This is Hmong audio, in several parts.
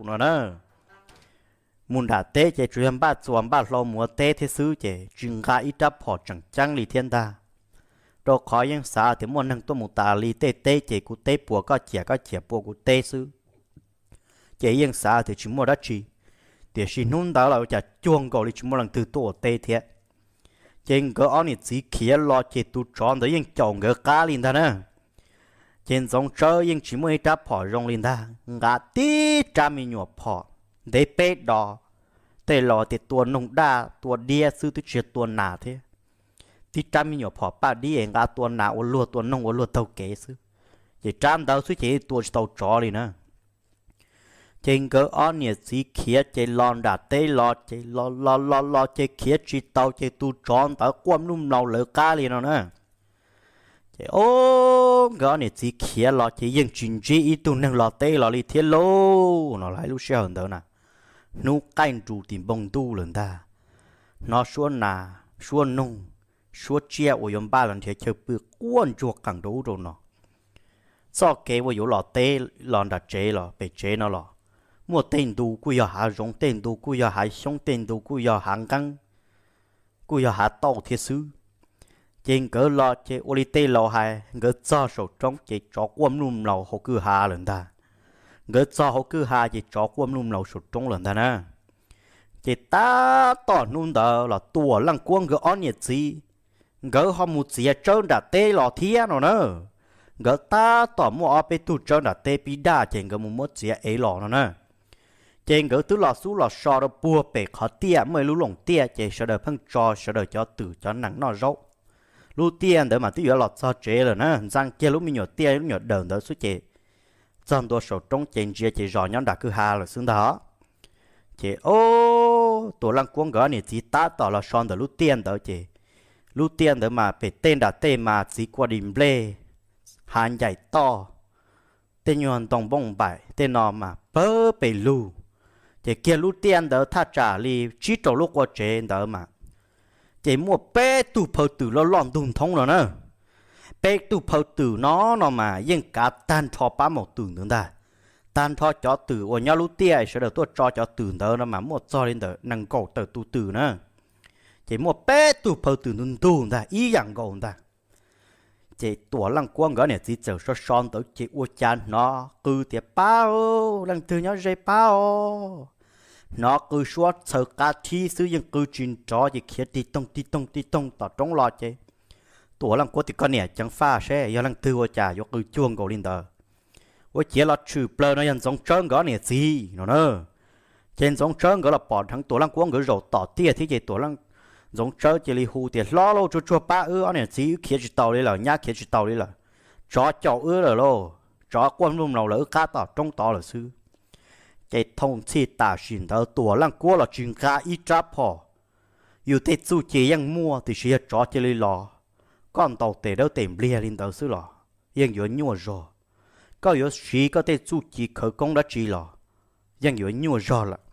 no na. Mus nram teb ces tsuas yog npaj txuas npaj hlau mus ua teb thiab xwb ces tsis nqa ib rab phom tseem ceeb li thiab ntag. Rau qhov yeej xav tias muaj neeg tuaj mus tas li tej teb ces kuv teb puas koj ciam, koj ciam puas kuv teb xwb. Ces yeej xav tias tsis muaj dab tsi, tiam sis hnub ntawd los ua cas cuag nkaus li tsis muaj leej twg tuaj ua teb thiab. Ces nkawd ob niam txiv khiav los ces tus tsov ntawd yeej caum nkawd qab li ntag na. Ces Ntxoov Tsawb yeej tsis muaj ib rab phom zoo li ntag, nqa tib rab me nyuam phom ntev peb dos, tej laus tias tua noog daj tua diab xwb twb tsis yog tua nas thiab. Tib rab me nyuam phom paj dib es nqa tua nas ua luag tua noog ua luag taug kev xwb, ces rab ntawd xwb ces tua tsis tau tsov li na. Ces nkawd ob niam txiv khiav ces los nram teb los ces los los los los ces khiav tsis tau ces tus tsov ntawd quaj mluj mlaus lawv qab li no na. Ces o, nkawd ob niam txiv khiav los ces yeej tsis ntsib ib tug neeg los teb los li thiab lauj no. Lawv lub sij hawm ntawd na, hnub qaij nrus tim npoo ntuj lawm ntag. Hnov suab nas, suab noog, suab tsiaj uas yuav npaj los nrhiav chaw pw quaj ntsuag qees rau ub rau no. Txoj kev uas yuav los teb los nram tsev los pem tsev no los, muaj tej ntu kuj yog hav zoov, tej ntu kuj yog hav xyoob, tej ntu kuj yog hav nqeeb, kuj yog hav tauj thiab xwb. Ces nkawd los ces ua li tej laus hais, nkawd txog saum roob ces tsov quaj mluj mlaus hauv kwj ha lawm ntag. Nkawd txog hauv kwj ha ces tsov quaj mluj mlaus saum roob lawm ntag na. Ces tab tom hnub ntawd los Tuam Leej Kuab nkawd ob niam txiv, nkawd ho mus txiav tsawb nram teb los thiab no na. Nkawd tab tom muaj ob peb tug tsawb nram teb pib daj ces nkawd mus muab txiav ev los no na. Ces nkawd twb los xub los so rau puag pem qhov tiaj, muaj ib lub loos tiaj ces sawv daws pheej tso sawv daws cov twm cov nees noj zaub. Lub tiaj ntawd mas twb yuav los txog tsev lawm na, ntxaa kiag lub me nyuam tiaj lub nyuam dawm ntawd xwb ces txog ntua saum roob ces ntsia ces zos nyob nram kwj ha lawm xwb ntag. Ces o, Tuam Leej Kuab nkawd niam txiv tab tom los so ntawm lub tiaj ntawd ces lub tiaj ntawd mas pem tej nram tej mas txiv kua dis nplej, hav ncaim toj, tej nyuag ntoo npoo npaim tej no mas pawg pes lug. Ces kiag lub tiaj ntawd thaj tsam li tsib rau lub qua tsev ntawd mas, ces muaj peb tug phaw twm loj loj ntug nthoob no na. Peb tug phaw twm no no mas yeej kav tag nrho pab maum twm ntawd ntag. Tag nrho cov twm uas nyob lub tiaj sawv daws tuaj tso cov twm ntawd no mas muaj txog li ntawm nees nkaum tawm tus twm na. Ces muaj peb tug phaw twm ntug ntug ntag ib yam nkaus ntag. Ces Tuam Leej Kuab nkawd niam txiv txawm so so ntawd ces ua cas hnov qw tias pab os, leej twg nyob ze pab os. Hnov qw suab txhaws qab thib xwb yeej qw tsis nrov ces khiav tig toog tig toog tig toog tom roob los ces Tuam Leej Kuab tias koj niam ceev faj seb yog leej twg ua cas yuav qw cuag nkaus li ntawd. Ua ciav los tshwm plaws no yog Ntxoov Tsawb nkawd niam txiv no na. Ces Ntxoov Tsawb nkawd los pom dheev Tuam Leej Kuab nkawd zaum tom tiaj thiab ces Tuam Leej, Ntxoov Tsawb cia li hu tias hlob lauj, tsuag tsuag pab wb ob niam txiv, wb khiav tsis tau li lawm, nyab khiav tsis tau li lawm. Tsov caum wb lawm lauj, tsov quaj mluj mlaus lawm wb qab tom roob tod lawm xwb. Ces thooj txhij tam sim ntawd Tuam Leej Kuab los tsis nqa ib rab phom. Yus tej txuj ci yeej muaj tiam sis yog tsov cia li los, koj ntaus tes dawb tes npliag li ntawd xwb los yeej yuav nyuaj zog. Koj yuav siv koj tej txuj ci khawv koob dab tsi los yeej yuav nyuaj zog lawm.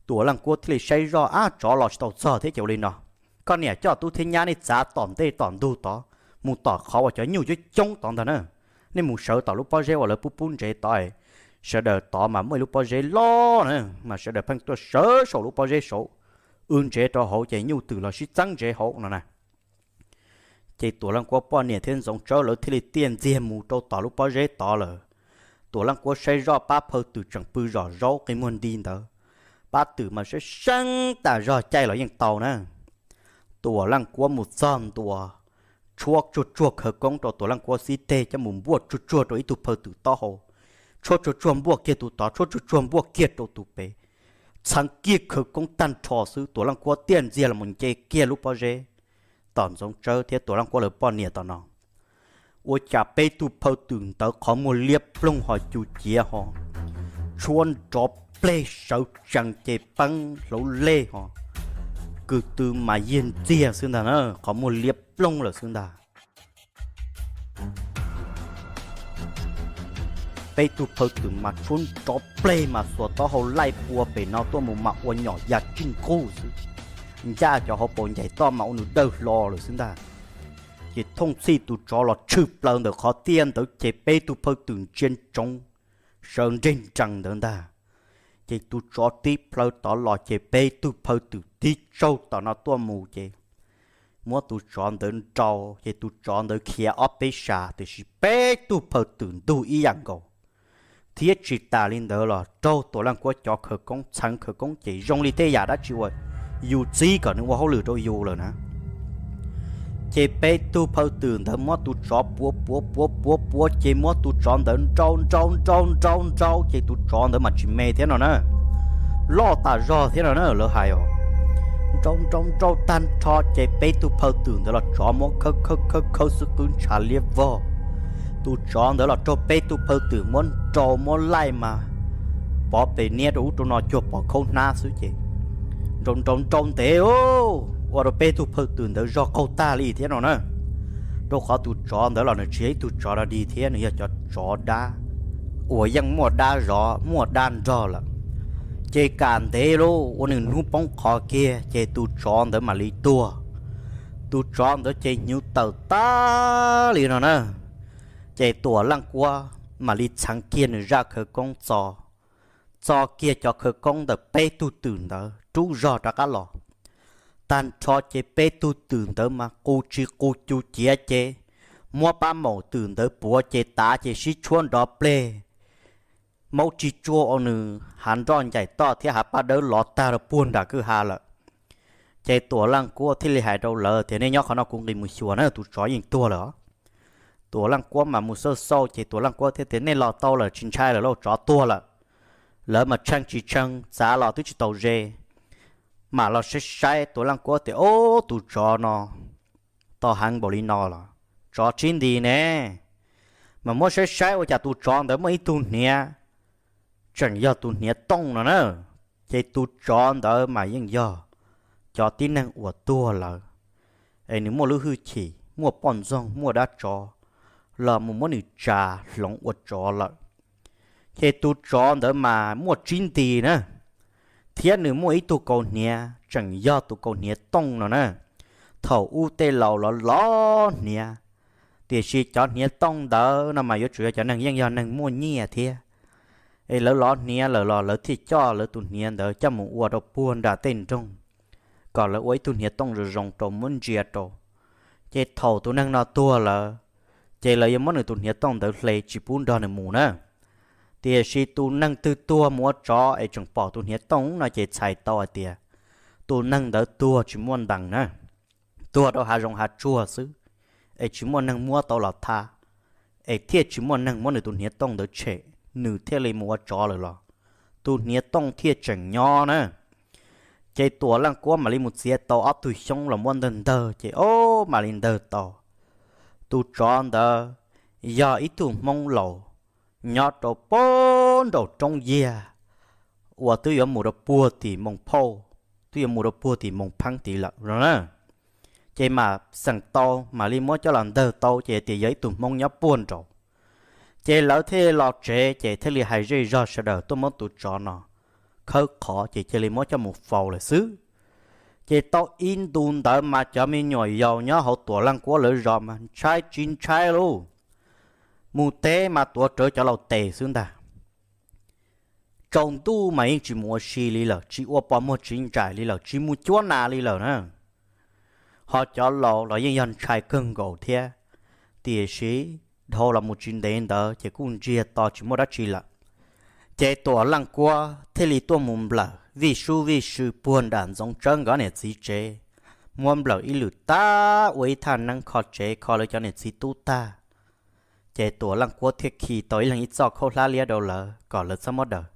Tuam Leej Kuab thiaj li saib zoj, ab, tsov los tsis tau txog thiab ces ua li no, koj niam coj tub thiab nyab nej txav tom ntej tom ntug tod, mus tom qhov uas cov nyuj coob coob tod ntag na. Nej mus sawv tom lub pob zeb uas lawv pub pub ntsev tod, sawv daws tod mas muaj ib lub pob zeb loj na, mas sawv daws pheej tuaj sawv saum lub pob zeb saud, w ntsev rau hauv ces nyuj twm los sib txeeb ntsev hauv no na. Ces Tuam Leej Kuab poj niam thiab Ntxoov Tsawb lawv thiaj li tiaj ntxiag mus rau tom lub pob zeb tod lawm. Tuam Leej Kuab saib zoj pab phaw twm tseem pw zom zaub qi muag nti ntawd, pab twm mas saib seeb tas zog caij los yeej tau na. Tuam Leej Kuab mus txog ntua, tshuab tsuag tsuag khawv koob rau Tuam Leej Kuab xib teg coj mus npuaj tsuag tsuag rau ib tug phaw twm taub hau, tshuab tsuag tsuag npuaj kiag tus tod, tshuab tsuag tsuag npuaj kiag rau tus pem, txheev kiag khawv koob tag nrho xwb Tuam Leej Kuab tiaj ntxiag los mus nce kiag lub pob zeb tom Ntxoov Tsawb thiab Tuam Leej Kuab lawv poj niam tom no. Ua cas peb tug phaw twm ntawd qhov muag liab ploog ho cu ciav ho tshuab nrov pleg sawv tsees ces peeb hlauv lej ho, kwv tw mas yiag ntxiag xwb ntag na, qhov muag liab ploog lawm xwb ntag. Peb tug phaw twm mas tshuab nrov pleg mas xuas taub hau laij pua pem no tuaj mus mas ua nyom ya tsij nquj xwb, ncaj cov hauv paus ncaim toj mas ua nws dawj hlo lawm xwb ntag. Ces thooj txhij tus tsov los tshwm plaws ntawm qhov tiaj ntawd ces peb tug phaw twm ntsia ntsoov sawv nreg nrees ntawd ntag. Ces tus tsov tib plhaw tod los ces peb tug phaw twm tib tsaug tom no tuaj mus ces muab tus tsov ntawd nrau, ces tus tsov ntawd khiav ob peb sas tiam sis peb tug phaw twm ntug ib yam nkaus. Thiab tsis tas li ntawd los raug Tuam Leej Kuab cov khawv koob txheev khawv koob ces zoo li tej yam dab tsi uas yus txib kom nws ua hauj lwm rau yus lawm na. Ces peb tug phaw twm ntawd muab tus tsov puav puav puav puav puav ces muab tus tsov ntawd nrau nrau nrau nrau nrau ces tus tsov ntawd mas tsis me thiab no na, loj tas zog thiab no na lawv hais os. Nrau nrau nrau tag nrho ces peb tug phaw twm ntawd los tsov muab khawb khawb khawb khawb xwb qwb ntshav liab vog. Tus tsov ntawd los raug peb tug phaw twm muab nrau muab laij mas pov pes niab rau ub rau no cuag pov khaub hnab xwb ces nrau nrau nrau ntev ua rau peb tug phaw twm ntawd zog qaug tag li thiab no na. Rau qhov tus tsov ntawd los nws tsis yog ib tug tsov dog dig thiab, nws yog cov tsov dab uas yeej muaj dab zov muaj dab nrog lawm. Ces kam ntev lauj, ua nws hnub poob qho kiag ces tus tsov ntawd mam li tuag. Tus tsov ntawd ces hnyuv tawm tag li no na. Ces Tuam Leej Kuab mam li txheev kiag nws zaj khawv koob txo, txo kiag cov khawv koob ntawm peb tug twm ntawd rub zog rov qab los. Tag nrho ces peb tug twm ntawd mas qus tsis qus cus ciav ces muab pab maum twm ntawd puav ces tav ces sib tshuab nrov pleg, maub tsis tsuag ua nws hav nroj ncaim toj thiab hav paj dawb lov tag rau puag nram kwj ha lawm. Ces Tuam Leej Kuab thiaj li hais rau lawv tias, nej nyob qhov no kuv nqis mus xyuas na, tus tsov yeej tuag lawm os. Tuam Leej Kuab mas mus xauj xauj ces Tuam Leej Kuab thiaj tias, nej los tau lawm, tsis ntshai lawm lauj, tsov tuag lawm. Lawv mas tshee tsis tshee, txav los twb tsis tau ze, mam los saib saib Tuam Leej Kuab tias, ob, tus tsov no tau heev npaum li no los tsov tsib nti ne. Mas muab saib saib ua cas tus tsov ntawd muaj ib tug hniav tseem yog tus hniav tooj no na. Ces tus tsov ntawd mas yeej yog cov tib neeg uas tuag lawm, es nws muaj lub hwj chim muaj poj ntxoog muaj dab tsov los mus muab nws tsa hloov ua tsov lawm. Ces tus tsov ntawd mas muaj tsib nti na, thiab nws muaj ib tug kaus hniav tseem yog tus kaus hniav tooj no na. Thaum ub tej laus lov lov hniav, tiam sis cov hniav tooj ntawd no mas yuav tsum yog cov neeg yeej yog neeg muaj nyiaj thiab, es lawv lov hniav lawm los lawv thiaj coj lawv tus hniav ntawd coj mus ua rau puag nram tej nroog, kom lawv ua ib tug hniav tooj zoo zoo rau muab ntsia rau. Ces thaum tus neeg no tuag lawm, ces lawv yuav muab nws tus hniav tooj ntawd hle tsis pub nrog nws mus na. Tiam sis tus neeg twg tuag mus ua tsov es tseem pom tus hniav tooj no ces txhais tau hais tias tus neeg ntawd tuag tsis muaj ntees na, tuag rau hav zoov hav tsuag xwb, es tsis muaj neeg muab tau los tha, es thiaj tsis muaj neeg muab nws tus hniav tooj ntawd tshem, nws thiaj li mus ua tsov lawm los tus hniav tooj thiaj tseem nyob na. Ces Tuam Leej Kuab mam li mus txiav tau ob tug xyoob los muab ntawg ntawg ces ob mam li ntawg tau. Tus tsov ntawd yog ib tug Hmoob laus nyob rau puag nraum roob yiag uas twb yuav mus rau puag tim Moos Phauj, twb yuav mus rau puag tim Moos Pheeb tid lawm no na. Ces mam xeem tau mam li muab coj los ntawg tau ces tias yog ib tug Hmoob nyob puag nraud. Ces lawv thiaj los tsev ces thiaj li hais zej zog sawv daws tuaj muab tus tsov no khawb qhov ces cia li muab coj mus faus lawm xwb. Ces tau ib ntu ntawd mas cov me nyuam yaus nyob hauv Tuam Leej Kuab lawv zos mas ntshai tsis ntshai lauj, mus teb mas tuav rawv cov laus tes xwb ntag. Tsaus ntuj mas yeej tsis mus ua si li lawm, tsis ua pos muag tsis ncaim li lawm, tsis mus cuab nas li lawm na. Ho cov laus los yeej yog ntshai kawg nkaus thiab, tiam sis dhau los mus tsis ntev ntawd ces kuj ntsiag to tsis muaj dab tsi lawm. Ces Tuam Leej Kuab thiaj li tuaj mus nplawm vij sub vij sw puag nram Ntxoov Tsawb nkawd niam txiv tsev, muab nplawm ib lwm tag ua ib thaj neeb kho tsev kho lawv cov niam txiv tub tag. Ces Tuam Leej Kuab thiaj khi tau ib leeg ib txoj khaub hlab liab rau lawv kom lawv txhob muab daws.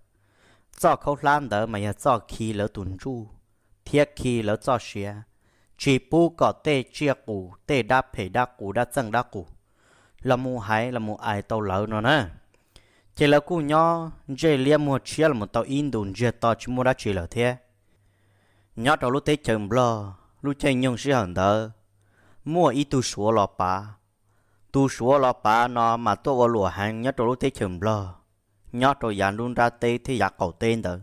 Txoj khaub hlab ntawd mas yog txoj khi lawv tus ntsuj thiab khi lawv txoj sia, tsis pub kom tej tsiaj qus tej dab phem dab qus dab txeej dab qus los mus hais los mus ais tau lawv no na. Ces lawv kuj nyob ntsej liab muag tshiab los tau ib ntus ntsiag to tsis muaj dab tsi lawm thiab. Nyob rau lub teb chaws Nplog lub caij nyoog sij hawm ntawd, muaj ib tug Suav los pav. Tus Suav los pav no mas tuaj ua luam heev nyob rau lub teb chaws Nplog, nyob rau yav nruab nrab teb thiab yav qaum teb ntawd.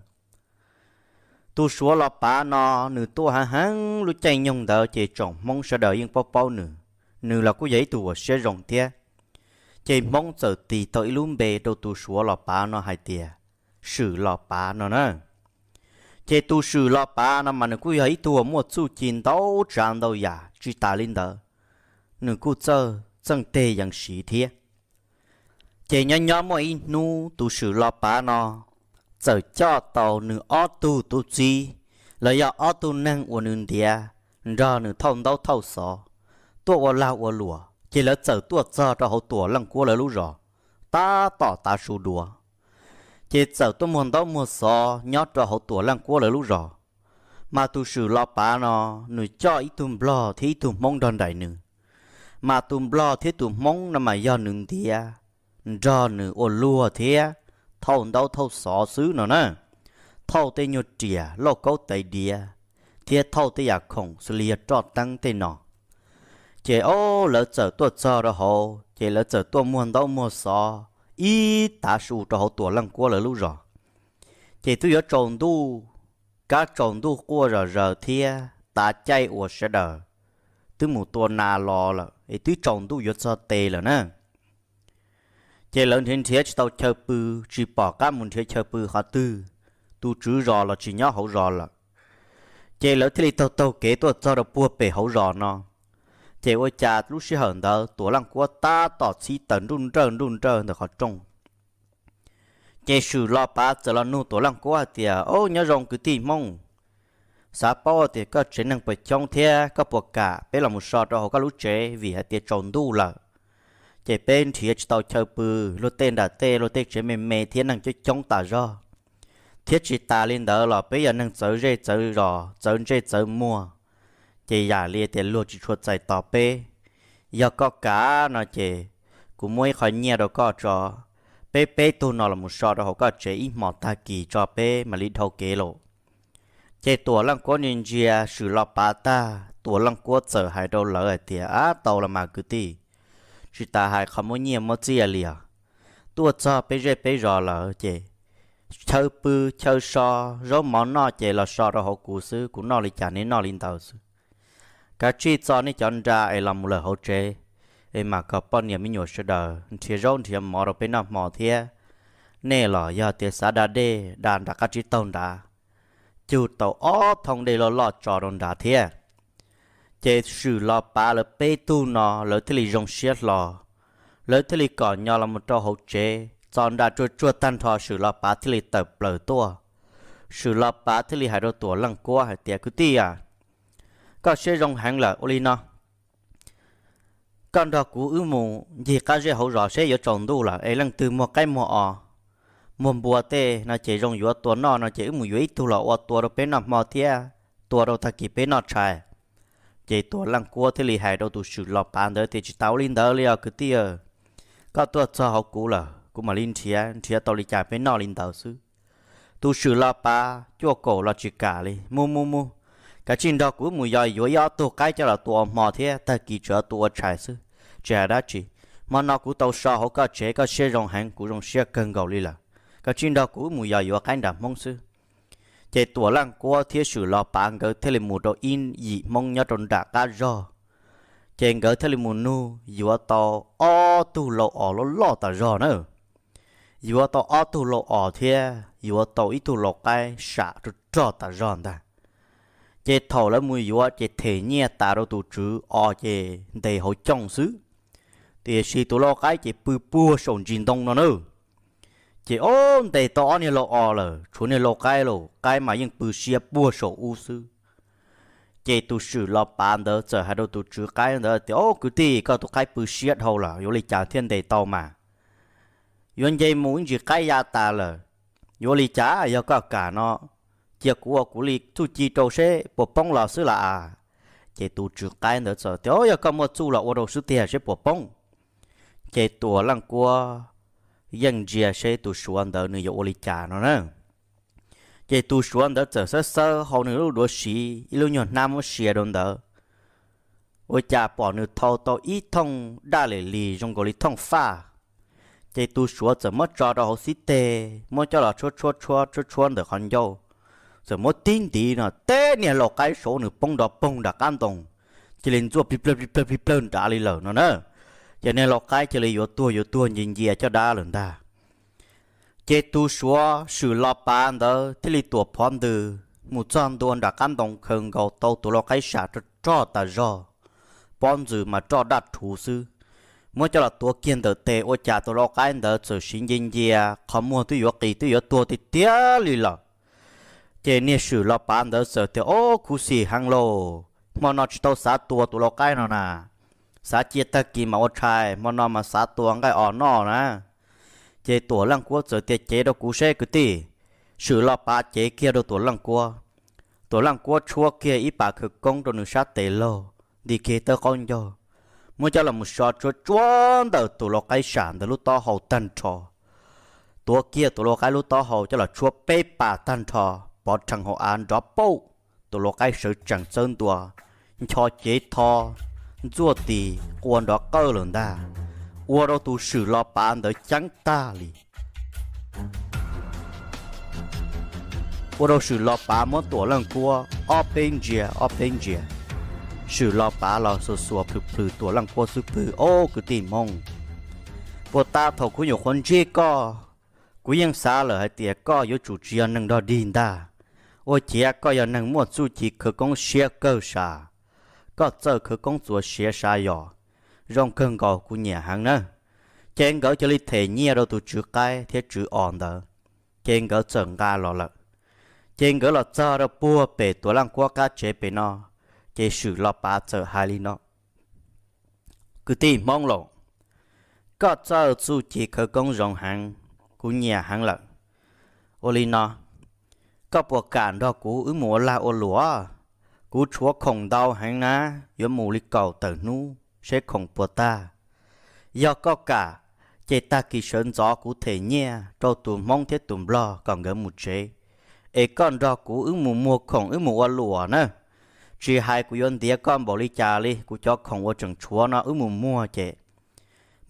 Tus Suav los pav no nws tuaj heev heev lub caij nyoog ntawd ces tsoom Hmoob sawv daws yeej paub paub nws, nws los kuj yog ib tug uas siab zoo thiab. Ces Hmoob txawm tis tau ib lub npe rau tus Suav los pav no hais tias Swm Los Pav no na. Ces tus Swm Los Pav no mas nws kuj yog ib tug uas muaj txuj ci ntau tsav ntau yam, tsis tas li ntawd nws kuj txawj txeej teg yees siv thiab. Ces nyob nyob muaj ib hnub tus Swm Los Pav no txawm coj tau nws ob tug tub txib, los yog ob tug neeg uas nws ntiav nrog nws thauj ntaub thauj xov, tuaj ua lag ua luam, ces lawv txawm tuaj txog rau hauv Tuam Leej Kuab lawv lub zos tab tom tav su dua. Ces txawm tuaj muag ntaub muag xov nyob rau hauv Tuam Leej Kuab lawv lub zos. Mas tus Swm Los Pav no nws coj ib tug nplog thiab ib tug hmoob nrog nraim nws. Mas tus nplog thiab tus hmoob no mas yog nws ntiav nrog nws ua luag thiab thauj ntaub thauj xov xwb no na, thauj tej nyuag riam lauj kaub tais diav, thiab thauj tej yam khoom xws li yog roj teeb tej no. Ces o, lawv txawm tuaj txog rau hauv, ces lawv txawm tuaj muag ntaub muag xov ib tav su rau hauv Tuam Leej Kuab lawv lub zos. Ces twb yuav tsaus ntuj, kab tsaus ntuj quaj zom zaws thiab tav caij uas sawv daws twb mus tua nas los lawm es twb tsaus ntuj yuav txog tes lawm na. Ces lawv nrhiav nrhiav tsis tau chaw pw, tsis pom qab mus nrhiav chaw pw qhov twg, tus tswv zos los tsis nyob hauv zos lawm. Ces lawv thiaj li taug taug kev tuaj txog rau puag pem hauv zos no. Ces ua cas lub sij hawm ntawd Tuam Leej Kuab tab tom txhib taws nruj nrawj nruj nrawj ntawm qhov rooj. Ces Swm Los Pav txawm los nug Tuam Leej Kuab hais tias, Au, nyob zoo kwv tij hmoob, xav paub tias koj tsev neeg puas coob thiab koj puas kam peb los mus so rau hauv koj lub tsev vim hais tias tsaus ntuj lawm, ces peb nrhiav tsis tau chaw pw, luag tej nram tej luag tej tsev me me thiab neeg coob coob tas zog. Thiab tsis tas li ntawd los peb yog neeg txawv zej txawv zos, txawv ntsej txawv muag, ces yam li tias luag tsis tshua txais tos peb. Yog koj kam no ces kuv muab ib qho nyiaj rau koj tso, peb peb tug no los mus so rau hauv koj tsev ib hmos tag kis tso peb mam li dhau kev lauj. Ces Tuam Leej Kuab ntsia ntsia Swm Los Pav tag, Tuam Leej Kuab txawm hais rau lawv hais tias, Ab, tau los mas kwv tij, tsis tas hais qhov muab nyiaj muab txiaj li os. Tuaj txog peb zej peb zos lawm ces chaw pw, chaw so, zaub mov noj ces los so rau hauv kuv xwb, kuv noj li cas neb noj li ntawd xwb. Kav tsij txo nej cov nra es los mus lawm hauv tsev, es mam kom poj niam me nyuam sawv daws nrhiav zaub nrhiav mov rau peb noj hmo thiab. Nej los yog tias xav da dej da nram qab tsib taug nrad, cug tau ob thooj dej loj loj tso rau nrad thiab. Ces Swm Los Pav lawv peb tug no lawv thiaj li zoo siab hlo, lawv thiaj li kom nyo los mus rau hauv tsev, txo nra tsuag tsuag tag nrho Swm Los Pav thiaj li tawm plaws tuaj. Swm Los Pav thiaj li hais rau Tuam Leej Kuab hais tias, Kwv tij a, koj siab zoo heev lawm, ua li no, koj nrog kuv wb mus ncig qab zej hauv zos seb, yuav tsaus ntuj lawm es leej twg muag qaib muag os, muag npua tej no ces zoo yuav tua noj no ces wb mus yuav ib tug los ua tua rau peb noj hmo thiab tua rau tag kis peb noj tshais. Ces Tuam Leej Kuab thiaj li hais rau tus Swm Los Pav ntawd tias, Tsis tas ua li ntawd li os kwv tij, koj tuaj txog hauv kuv lawm kuv mam li nrhiav, nrhiav tau li cas peb noj li ntawd xwb. Tus Swm Los Pav cuaj kaum los tsis kam li, Mus mus mus, kav tsij nrog kuv wb mus yos yuav ib ob tug qaib coj los tua ua hmo thiab tag kis tseem tua ua tshais xwb, tsis hais dab tsi. Hmo no kuv tau so hauv koj tsev koj siab zoo heev, kuv zoo siab kawg nkaus li lawm. Kav tsij nrog kuv wb mus yos yuav qaib nram Hmoob xwb. Ces Tuam Leej Kuab thiab Swm Los Pav nkawd thiaj li mus rau ib yim Hmoob nyob rau nram qab zog. Ces nkawd thiaj li mus nug yuav tau ob tug lau os loj loj tas zog na. Yuav tau ob tug lau os thiab yuav tau ib tug lau qaib sam rog rog tas zog ntag. Ces thaum lawv mus yuav ces them nyiaj tas rau tus tswv os ces ntes hauv cooj xwb. Tiam sis tus lau qaib ces pw puag saum ntsis ntoo no na. Ces ob ntes tau ob niag lau os lawm, tshuav niag lau qaib lauj, qaib mas yeej pw siab puag saum ub xwb. Ces tus Swm Los Pav ntawd txawm hais rau tus tswv qaib ntawd tias, Ob kwv tij, koj tus qaib pw siab dhau lawm, yuav li cas thiaj ntes tau mas? Yuav nce mus ib ntsis qaib ya tas lawm. Yuav li cas, yog koj kam no, cia kuv ua kuv li txuj ci rau seb puas poob los xwb las as. Ces tus tswv qaib ntawd txawm tias, Yog koj muaj txuj los ua rau xwb tiag seb puas poob. Ces Tuam Leej Kuab yeej ntsia seb tus Suav ntawd nws yuav ua li cas no na. Ces tus Suav ntawd txawm xawb xawb hau nws lub duav siv ib lub nyuag hnab muab sia rau ntawd, ua cas pom nws thau tau ib thooj daj lim lis zoo nkaus li thooj faj. Ces tus Suav txawm muab tso rau hauv xib teg, muab coj los tshuab tshuab tshuab tshuab tshuab ntawm qhov ncauj, txawm muab tib ntiv no teb niag lau qaib saum nws poob nrov poog nram qab ntoo, cia li ntxuaj plig plawg plig plawg plig plawg nrad li lawm no na. Ces niag lau qaib cia li yuav tuag yuav tuag ncia ncia caj dab lawm ntag. Ces tus suav Swm Los Pav ntawd thiaj li tuam phov ntws mus txog ntua nram qab ntoo khaws nkaus tau tus lau qaib sam rog rog tas zog, pob ntxws mas roj daj rhuv xwb. Muab coj los tuav kiag ntawm tes ua cas tus lau qaib ntawd txawm siv ncia ncia, qhov muag twb yuav qis twb yuav tuag tiag tiag li lawm. Ces niag Swm Los Pav ntawd txawm tias, Ob, khuv xim heev lauj, hmo no tsis tau xav tua tus lau qaib no na, xav cia tag kis mas ua tshais, hmo no mas xav tua nqaij os noj na. Ces Tuam Leej Kuab txawm tias, Cev rau kuv seb kwv tij. Swm Los Pav cev kiag rau Tuam Leej Kuab. Tuam Leej Kuab tshuab kiag ib pas khawv koob rau nws sab tes laug, nti kiag tawb qaub ncaug, muab coj los so tsuab tsuab ntawm tus lau qaib sam ntawd lub taub hau tag nrho. Tuav kiag tus lau qaib lub taub hau coj los tshuab peb pas tag nrho, pov rhees hauv av nrov pauj, tus lau qaib sawv tsees txawb ntua, ncho cev tho, ntxuaj tis qua nrov qawj lawm ntag, ua rau tus Swm Los Pav ntawd ceeb tag li. Ua rau Swm Los Pav muab Tuam Leej Kuab ob peb ntsia ob peb ntsia. Swm Los Pav los xuas xuas plhws plhws Tuam Leej Kuab xub pwg, Ob, kwv tij Hmoob, puag ta thaum kuv nyuam qhuav ntsib koj, kuv yeej xav lawm hais tias koj yuav tsum tsis yog neeg dog dig ntag. Ua ciav koj yog neeg muaj txuj ci khawv koob siab kawg sav. Koj txawj khawv koob txuas siav sav yos, zoo kawg nkaus, kuv nyiam heev na. Ces nkawd cia li them nyiaj rau tus tswv qaib thiab tswv os ntawd, ces nkawd txawm nqa los lawm. Ces nkawd los txog rau puag pem Tuam Leej Kuab qab tsev pem no, ces Swm Los Pav txawm hais li no, Kwv tij Hmoob laus, koj txawj txuj ci khawv koob zoo heev, kuv nyiam heev lawm. Ua li no, koj puas kam nrog kuv wb mus ua lag ua luam? Kuv tshuav khoom ntau heev na, yuav mus li kaum tawm hnub seb khoom puas tag. Yog koj kam, ces tag kis sawv ntxov kuv them nyiaj rau tus Hmoob thiab tus Nplog kom nkawd mus tsev, es koj nrog kuv wb mus muag khoom wb mus ua luam na. Tsis hais kuv yuav ntiav koj npaum li cas li, kuv cov khoom uas tseem tshuav no wb mus muag ces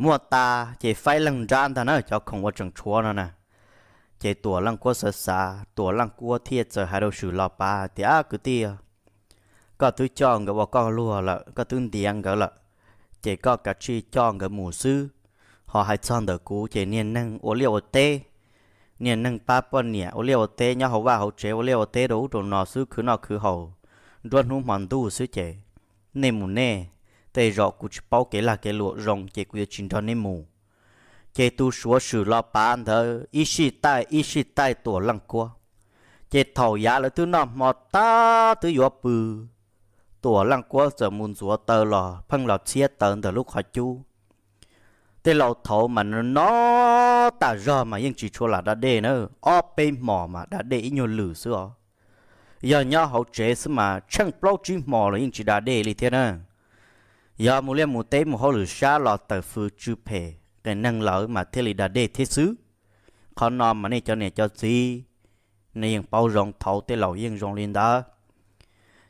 muag tas ces faib leeg nrab ntag na, cov khoom uas tseem tshuav no na. Ces Tuam Leej Kuab xav xav, Tuam Leej Kuab thiaj txawm hais rau Swm Los Pav tias, Kwv tij, koj twb coj nkawd ua koj luag lawm, koj twb ntiav nkawd lawm, ces koj kav tsij coj nkawd mus xwb. Ho hais txog ntawm kuv ces niag neeg ua liaj ua teb, niag neeg pab poj niam ua liaj ua teb nyob hauv vaj hauv tsev, ua liaj ua teb rau ub rau no xwb, khwv noj khwv haus nruab hnub hmo ntuj xwb ces nej mus nej, tej zaum kuv tsis paub kev lag kev luam zoo ces kuv yuav tsis nrog nej mus. Ces tus suav Swm Los Pav ntawd ib sij taij ib sij taij Tuam Leej Kuab. Ces thaum yav lawv twb noj hmo tag twb yuav pw, Tuam Leej Kuab txawm mus ntxuav taw los pheej los txhiab taw ntawm lub qhov cub. Tej laus thaud mas no tas zog mas yeej tsis tshua lam da dej na, ob peb hmos mas da dej ib nyuag lwm xwb os. Yog nyob hauv tsev xwb mas tsheej plaub tsib hmos los yeej tsis da dej li thiab na. Yog mus liaj mus teb mus hauj lwm sab los tawm fws tsw phem qias neeg lawm mas thiaj li da dej thiab xwb. Qhov no mas nej cov niam cov txiv nej yeej paub zoo, thaud tej laus yeej zoo li ntawd.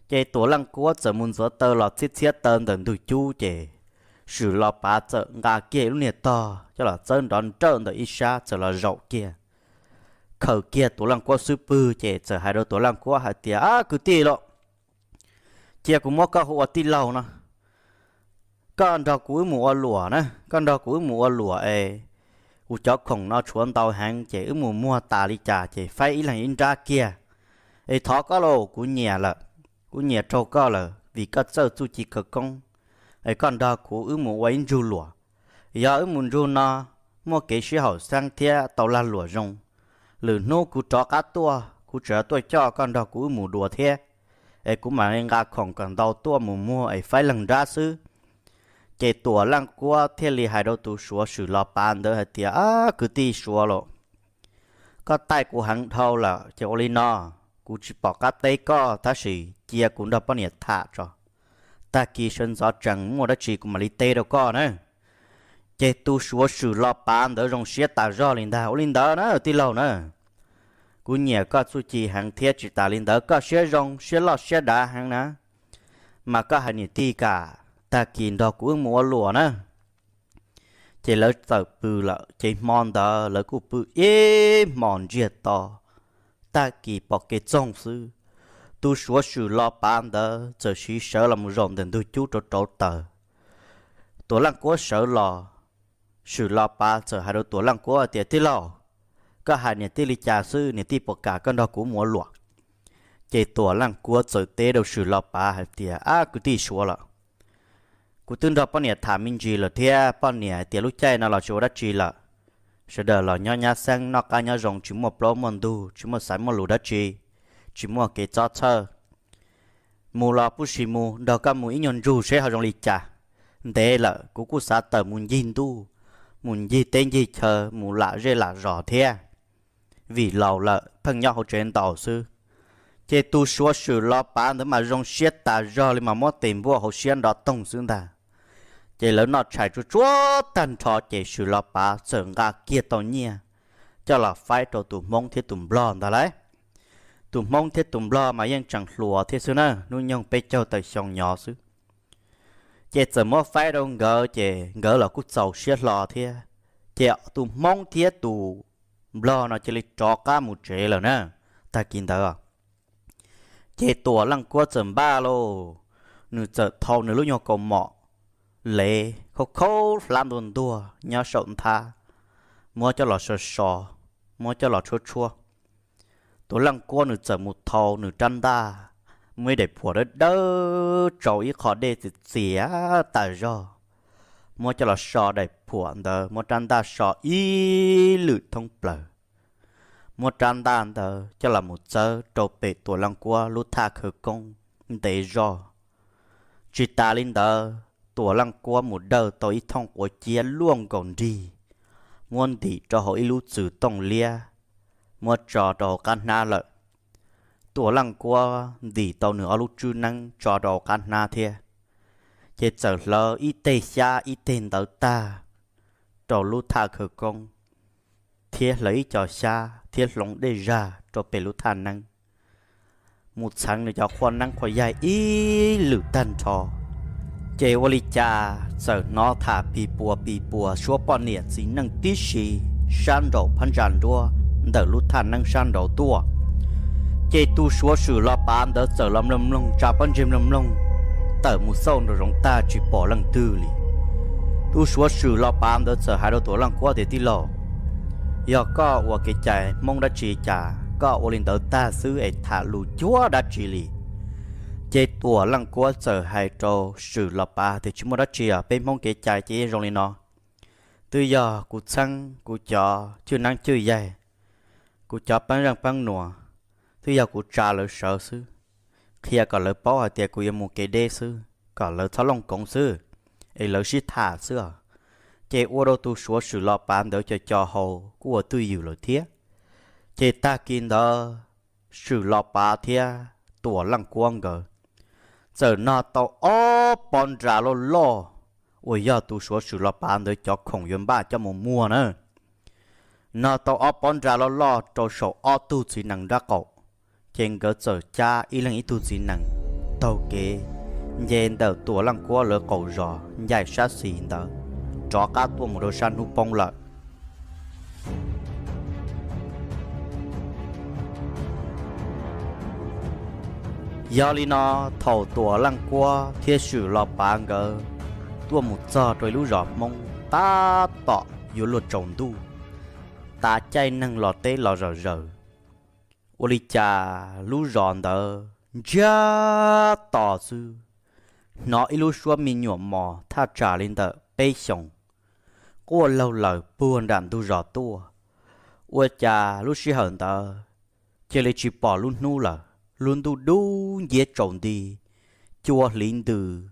Ces Tuam Leej Kuab txawm mus ntxuav taw los txhiab txhiab taw ntawm ntug cub ces Swm Los Pav txawm nqa kiag ib lub niag tog coj los txawb nrov nrawj ntawm ib sab txawm los zaum kiag, khaws kiag Tuam Leej Kuab xub pwg ces txawm hais rau Tuam Leej Kuab hais tias, Ab, kwv tij lauj, cia kuv muab koj hu ua tij laug no, koj nrog kuv wb mus ua luam na, koj nrog kuv wb mus ua luam es kuv cov khoom no tshuav ntau heev ces wb mus muag tas li cas ces faib ib leeg ib nrab kiag. Es thov koj lauj, kuv nyiam lawm, kuv nyiam raug koj lawm vim koj txawj txuj ci khawv koob, es koj nrog kuv wb mus ua ib ntsug luam. Yog wb mus ntsug no muaj kev sib haum xeeb thiab tau lag luam zoo, lwm hnub kuv rov qab tuaj kuv tseem tuaj coj koj nrog kuv wb mus dua thiab, es kuv mam li nqa khoom kom ntau tuaj mus muag es faib leeg nrab xwb. Ces Tuam Leej Kuab thiaj li hais rau tus suav Swm Los Pav ntawd hais tias, Ab, kwv tij suav lauj, koj taij kuv heev dhau lawm ces ua li no, kuv tsis pom qab teb koj tab sis cia kuv nrog poj niam tham tso, tag kis sawv ntxov tsees muaj dab tsi kuv mam li teb rau koj na. Ces tus suav Swm Los Pav ntawd zoo siab tas zog li ntag, Ua li ntawd na tij laug na, kuv nyiam koj txuj ci heev thiab tsis tas li ntawd koj siab zoo siab loj siab dav heev na, mas koj hais niam tij kam tag kis nrog kuv wb mus ua luam na. Ces lawv txawm pw lawm ces hmo ntawd lawv kuj pw ib hmos ntsiag to, tag kis pom kev txoog xwb, tus suav Swm Los Pav ntawd txawm siv sawv los mus zaum ntawm ntug cub rauv rauv taws. Tuam Leej Kuab sawv los, Swm Los Pav txawm hais rau Tuam Leej Kuab tias, Tij laug, Koj hais niam tij li cas xwb, niam tij puas kam koj nrog kuv mus ua luam? Ces Tuam Leej Kuab txawm teb rau Swm Los Pav hais tias, Ab, kwv tij Suav lawm, kuv twb nrog poj niam tham me ntsis lawm thiab, poj niam hais tias lub caij no los tsis ua dab tsi lawm, sawv daws los nyob nyab xeeb noj qab nyob zoo, tsis muaj plaub muaj ntug, tsis muaj xaiv muaj lus dab tsi, tsis muaj kev txob txhawj. Mus los pub sis mus, nrog koj mus ib nyuag ntsug seb ho zoo li cas. Ntev lawm kuv kuj xav tawm mus ncig ntuj, mus ncig teb ncig chaw, mus lam zej lam zos thiab, vim laus lawm pheej nyob hauv tsev ntau xwb. Ces tus Suav Swm Los Pav ntawd mas zoo siab tas zog li mas muab tes npuaj hauv siab nrov toog xwb ntag. Ces lawv noj tshais tsuag tsuag tag nrho ces Swm Los Pav txawm nqa kiag tau nyiaj coj los faib rau tus Hmoob thiab tus Nplog ntag lauj. Tus Hmoob thiab tus Nplog mas yeej tseem hluas thiab xwb na, hnub nyoog peb caug tawm xyoo nyov xwb. Ces txawm muab faib rau nkawd ces nkawd los kuj txaus siab hlo thiab. Ces tus Hmoob thiab tus Nplog no cia li rov qab mus tsev lawm na. Tag kis ntawd ces Tuam Leej Kuab txawm npaj lauj, nws txawm thau nws lub nyuag kaus mom lev khaub khaub hlab ntuag ntuag nyob saum nthab, muab coj los so so, muab coj los tshuab tshuab. Tuam Leej Kuab nws txawm mus thau nws rab ntaj, muaj ib daim phuam dawb dawb tsau ib qho dej txias txias tas zog, muab coj los so daim phuam ntawd, muab rab ntaj so ib lwm thoob plaws, muab rab ntaj ntawd coj los mus txawb rau pem Tuam Leej Kuab lub thaj khawv koob ntev zog. Tsis tas li ntawd, Tuam Leej Kuab mus dawj tau ib thooj quav ciab luaj nkaus nrig, muab ntim rau hauv ib lub txwm tooj liab, muab tso rau hauv qab hnab lawm. Tuam Leej Kuab ntim tau nws ob lub tswb neeb tso rau hauv qab hnab thiab, ces txawm hlawv ib teg xyab ib teg ntawv tag rau lub thaj khawv koob, thiab hlawv ib co xyab thiab hloov dej zag rau pem lub thaj neeb, mus txheev nws cov qhua neeb qhua yaig ib lwm tag nrho. Ces ua li cas txawm hnov tham pis puas pis puas suab poj niam txiv neej tib si sab nraum phab ntsa nruab ntawm lub thaj neeb sab nraud tuaj. Ces tus Suav Swm Los Pav ntawd txawm los mloog mloog tsa pob ntseg mloog mloog, tawm mus xauj nraum zoov tag tsis pom leej twg li. Tus Suav Swm Los Pav ntawd txawm hais rau Tuam Leej Kuab tias, Tij laug, yog koj ua kev cai Hmoob dab tsi cas koj ua li ntawd tag xwb es tham lus cuag dab tsi li? Ces Tuam Leej Kuab txawm hais rau Swm Los Pav tias, Tsis muaj dab tsi os, peb Hmoob kev cai ces yeej zoo li no. Twb yog kuv txheeb kuv cov cwj neeb cwj yaig, kuv cov peeb zeej peeb nua, twb yog kuv tsa lawv sawv xwb, qhia kom lawv paub hais tias kuv yuav mus kev deb xwb, kom lawv txhob looj koov xwb, es lawv sib tham xwb os. Ces ua rau tus Suav Swm Los Pav ntawd co co hau kuj ua twj ywm lawm thiab. Ces tag kis ntawd Swm Los Pav thiab Tuam Leej Kuab nkawd txawm noj tau ob pob nra loj loj uas yog tus Suav Swm Los Pav ntawd cov khoom yuav npaj coj mus muag na. Noj tau ob pob nra loj loj rau saum ob tug txiv nees nraub qaum, ces nkawd txawm cab ib leeg ib tug txiv nees taug kev nce ntawm Tuam Leej Kuab lawv qaum zos ncaim sab xis ntawd rov qab tuaj mus rau sab hnub poob lawm. Yog li no, thaum Tuam Leej Kuab thiab Swm Los Pav nkawd tuaj mus txog rau ib lub zos Hmoob tab tom yuav luag tsaus ntuj, tav caij neeg los teb los zom zaws, ua li cas lub zos ntawd ntsiag to xwb, hnov ib lub suab me nyuam mos thaj tsam li ntawm peb xyoos quaj laug lawm puag nram ntug zos tuaj. Ua cas lub sij hawm ntawd cia li tsis pom lub hnub lawm, lub ntuj dub nciab tsaus nti, cua hliv ntws,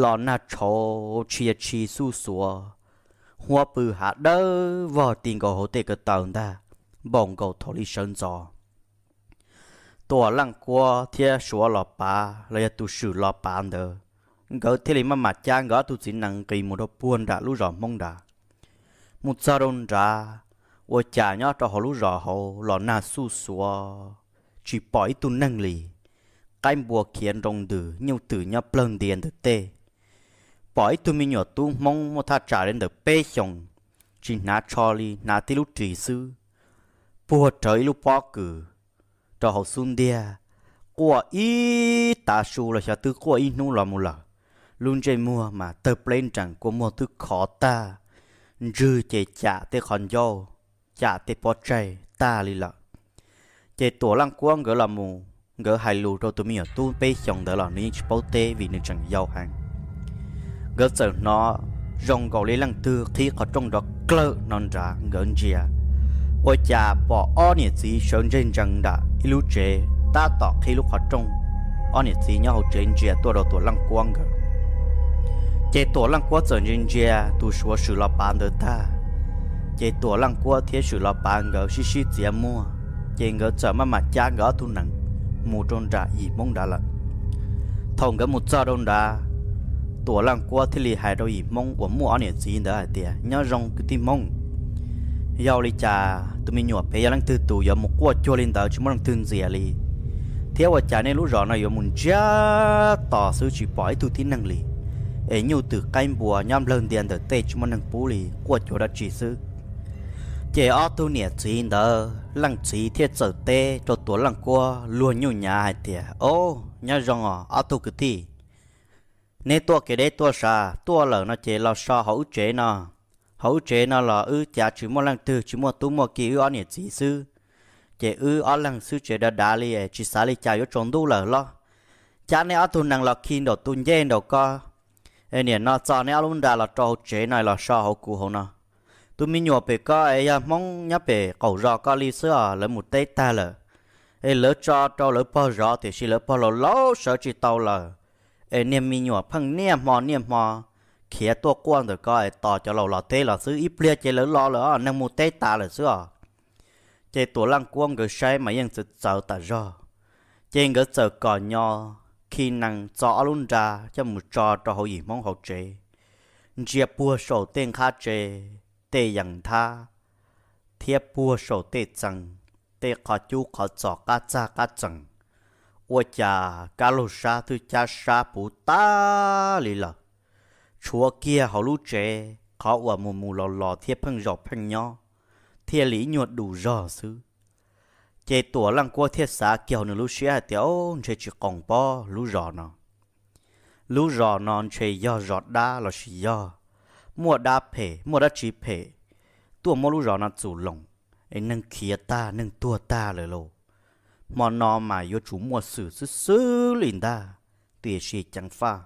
los nag tshauv tshia tshi xuj xuav, huab pw hav dawb vog ti nkaus hauv tej ko taw ntag, npaum nkaus thaum li sawv ntxov. Tuam Leej Kuab thiab Suav Los Pav los yog tus Swm Los Pav ntawd, nkawd thiaj li maj mam cab nkawd ob tug txiv nees nqis mus rau puag nram lub zos Hmoob nrad. Mus txog rau nrad, ua cas nyob rau hauv lub zos hauv los nag xuj xuav, tsis pom ib tug neeg li. Qaib npua khiav nroo ntws, nyuj twm nyob plawg ntia ntawm tej. Pom ib tug me nyuam tub Hmoob muaj thaj tsam li ntawm peb xyoos, tsis hnav tsho li, hnav tib lub ris xwb, puag rawv ib lub pob kws rau hauv xub ntiag, quaj ib tav su los xyov twb quaj ib hnub los mus lawm. Lub ntsej muag mas tawg pleb nrees, kua muag twb khov tag, ntswg ces cam tej qhov ncauj. cam tej pob tsaig tag li lawm. Ces Tuam Leej Kuab nkawd los mus, nkawd hais lus rau tus me nyuam tub peb xyoos ntawd los nws yeej tsis paub teb vim nws tseem yau heev. Nkawd txawm hnov zoo nkaus li leej twg qhib qhov rooj nrov klawg no nrad, nkawd ntsia, ua cas pom ob niam txiv sawv ntseg ntsees nram ib lub tsev tab tom qhib lub qhov rooj. Ob niam txiv nyob hauv tsev ntsia tuaj rau Tuam Leej Kuab nkawd. Ces Tuam Leej Kuab txawm ntsia ntsia tus Suav Swm Los Pav ntawd tag, ces Tuam Leej Kuab thiab Swm Los Pav nkawd sib sib txiav muag, ces nkawd txawm maj mam cab nkawd ob tug nees mus rau nram yim Hmoob nrad lawm. Thaum nkawd mus txog rau nrad, Tuam Leej Kuab thiaj li hais rau yim Hmoob uas muaj ob niam txiv ntawd hais tias, nyob zoo kwv tij Hmoob, yog li cas tus me nyuam pem yog leej twg tus yuav mus quaj cuag li ntawd tsis muaj leej twg ntxias li, thiab ua cas nej lub zos no yuav mus ntsiag to xwb tsis pom ib tug tib neeg li, es nyuj twm qaib npua nyob nplawg ntia ntawm tej tsis muaj neeg pub li, quaj cuag dab tsi xwb? Ces ob tug niam txiv ntawd leej txiv thiaj txawm teb rau Tuam Leej Kuab luag nyuj nyav hais tias, o, nyob zoo os ob tug kwv tij, neb tuaj kev deb tuaj sav tuaj lawm no ces los so hauv wb tsev no. Hauv wb tsev no los wb cav tsis muaj leej twg, tsis muaj tub muaj ki, wb ob niam txiv xwb. Ces wb ob leeg xwb tsev dav dav li, tsis xav li cas yuav tsaus ntuj lawm los cab neb ob tug nees los khi nraum tus ncej nraum ko, es niam no txo neb ob lub nra los rau hauv tsev no los so hauv kuv hauv no. Tus me nyuam pem ko es yog Hmoob nyob pem qaum zos ko li xwb os, lawv mus teb tag lawm, es lawv tso rau lawv pog zov tiam sis lawv pog laus laus sawv tsis tau lawm. Es niag me nyuam pheej niaj hmo niaj hmo khiav tuaj quaj ntawm ko es tos cov laus los teb los xwb, ib pliag ces lawv los lawm os, neeg mus teb tas lawm xwb os. Ces Tuam Leej Kuab nkawd saib mas yeej txawv txawv tas zog, ces nkawd txawm kom nyo khi nees txo ob lub nra coj mus tso rau hauv yim Hmoob hauv tsev, ntsia puag saum tej nqhab tsev, tej yees nthab, thiab puag saum tej txee, tej qhov cub qhov txos qab txag qab txees, ua cas kab laug sab twb cab sab puv tag li lawm. Tshuav kiag hauv lub tsev qhov uas mus mus los los thiab pheej zaum pheej nyob, thiaj li ib nyuag du zog xwb. Ces Tuam Leej Kuab thiaj xav kiag hauv nws lub siab hais tias, o, ntshe tsis qoos pob lub zos no. Lub zos no ntshe yog zos dab lossis yog muaj dab phem muaj dab tsi phem tuaj muab lub zos no txum loos, es neeg khiav tag neeg tuag tag lawm lauj. Hmo no mas yuav tsum muaj xwm xwb xwb li ntag, tiam sis ceev faj.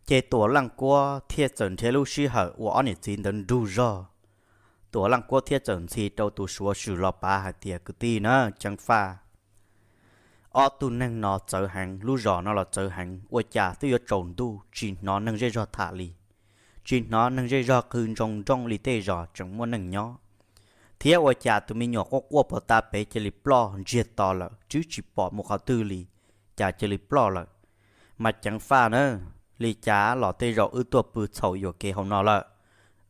Ces Tuam Leej Kuab thiaj txawm nrhiav lub sij hawm uas ob niam txiv ntawd nrug zog, Tuam Leej Kuab thiaj txawm ntxhi rau tus Suav Swm Los Pav hais tias, kwv tij na, ceev faj, ob tug neeg no txawv heev, lub zos no los txawv heev, ua cas twb yuav tsaus ntuj tsis hnov neeg zej zog tham li, tsis hnov neeg zej zog qw ntsoo nrooj li tej zos tseem muaj neeg nyob, thiab ua cas tus me nyuam quaj quaj puag ta pem cia li ploj ntsiag to lawm, twb tsis pom mus qhov twg li, cas cia li ploj lawm. Mas ceev faj na, li cas los tej zaum wb tuaj pw txhaum yuam kev hauv no lawm,